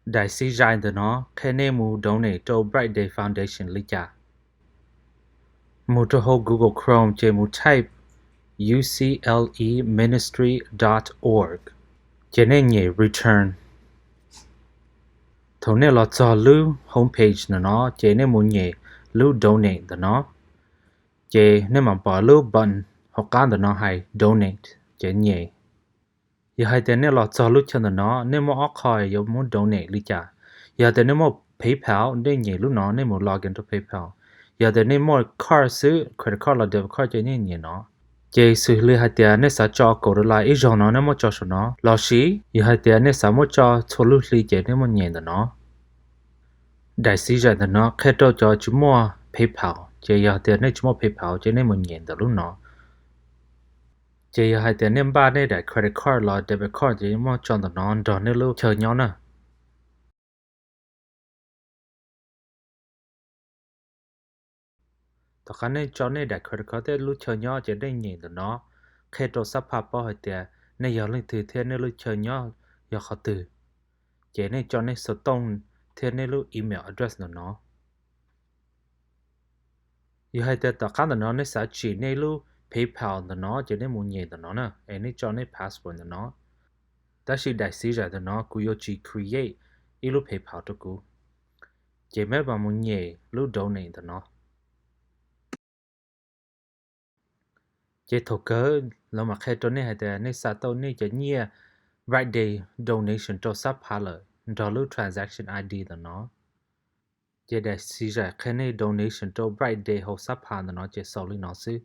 Daim xib zais ntawm no qhia nej mus donate rau Bright Day Foundation li cas. Mus rau hauv Google Chrome ces mus type U C L E ministry dot org, ces nej nyem return. Thaum nej los txog lub home page ntawm no ces nej mus nyem lub donate ntawm no, ces nej mam pom lub button hauv qab ntawm no hais donate, ces nyem. Yog hais tias nej los txog lub chaw ntawm no nej muaj ob qho yuav muab donate li cas. Yog tias nej muaj PayPal nej nyem lub no, nej mus log in rau PayPal. Yog tias nej muaj card xwb, credit card los debit card ces nej nyem no. Ces xws li hais tias nej xav tso kaum dollar ib zaug no nej muab tso saum no, lossis yog hais tias nej xav muab tso txhua lub hli ces nej muab nyem ntawm no. Daim xib zais ntawm no qhia rau cov tsis muaj PayPal, ces yog tias nej tsis muaj PayPal ces nej mus nyem ntawm lub no. Ces yog hais tias nej npaj nej daim credit card los debit card ces muab tso ntawm no nrog nej lub chaw nyob na. Tom qab nej tso nej daim credit card thiab lub chaw nyob ces nej nyem ntawm no, qhia rau xab phaj paub hais tias nej yog leej twg thiab nej lub chaw nyob yog qhov twg. Ces nej tso nej xov tooj thiab nej lub email address ntawm no. Yog hais tias tom qab ntawm no nej xav tsim nej lub PayPal ntawm no ces nej mus nyem ntawm no na, es nej tso nej password ntawm no. Tab sis daim xib zais ntawm no kuv yuav tsis create ib lub PayPal rau kuv, ces nej mam mus nyem lub donate ntawm no. Ces thaum kawg lawv mam qhia rau nej hais tias nej xa tau nej cov nyiaj Bright Day donation rau xab phaj lawm nrog lub transaction I D ntawm no. Ces daim xib zais qhia nej donation rau Bright Day hauv xab phaj ntawm no ces xaus li no xwb.